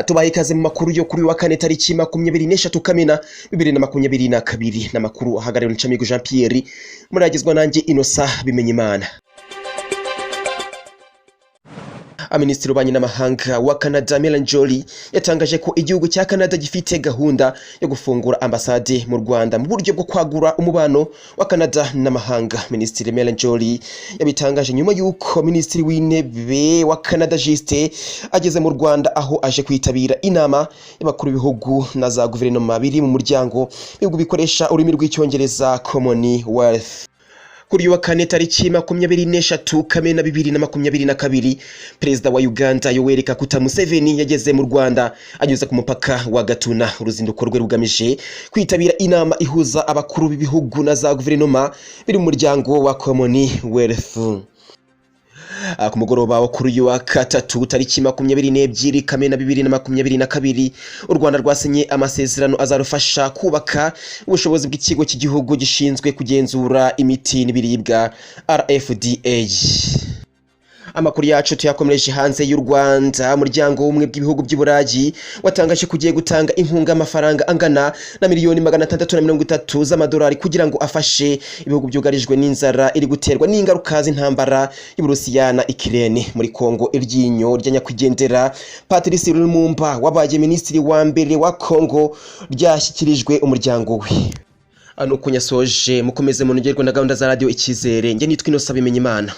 Tubaha ikaze mu makuru yo kuri wa kane, tariki 23 Kamena 2022, n'amakuru ahagarariwe Ncamigo Jean Pierre, muragezwa nanjye Innocent Bimenyimana. Minisitiri w'ububanyi n'amahanga wa Canada, Melanie Joly, yatangaje ko igihugu cya Canada gifite gahunda yo gufungura ambasade mu Rwanda mu buryo bwo kwagura umubano wa Canada n'amahanga. Minisitiri Melanie Joly yabitangaje nyuma y'uko Minisitiri w'Intebe wa Canada, Justin, ageze mu Rwanda, aho aje kwitabira inama y'abakuru b'ibihugu na za guverinoma biri mu muryango w'ibihugu bikoresha ururimi rw'Icyongereza, Commonwealth. Kuri uyu wa kane, tariki 23 Kamena 2022, Perezida wa Uganda, Yoweri Kaguta Museveni, yageze mu Rwanda anyuze ku mupaka wa Gatuna. Uruzinduko rwe rugamije kwitabira inama ihuza abakuru b'ibihugu na za guverinoma biri mu muryango wa Commonwealth. Ku mugoroba wo kuri uyu wa gatatu, tariki 22 Kamena 2022, u Rwanda rwasinye amasezerano azarufasha kubaka ubushobozi bw'ikigo cy'igihugu gishinzwe kugenzura imiti n'ibiribwa, RFDA. Amakuru yacu tuyakomereje hanze y'u Rwanda. Umuryango w'Ubumwe bw'Ibihugu by'Uburayi watangaje ko ugiye gutanga inkunga y'amafaranga angana na miliyoni 630 z'amadolari kugira ngo afashe ibihugu byugarijwe n'inzara iri guterwa n'ingaruka z'intambara y'Uburusiya na Ukraine. Muri Kongo, iryinyo rya nyakwigendera Patrice Lumumba wabaye minisitiri wa mbere wa Kongo ryashyikirijwe umuryango we. Nuko nyasoje, mukomeze munogerwe na gahunda za Radiyo Icyizere. Njye nitwa Innocent Bimenyimana.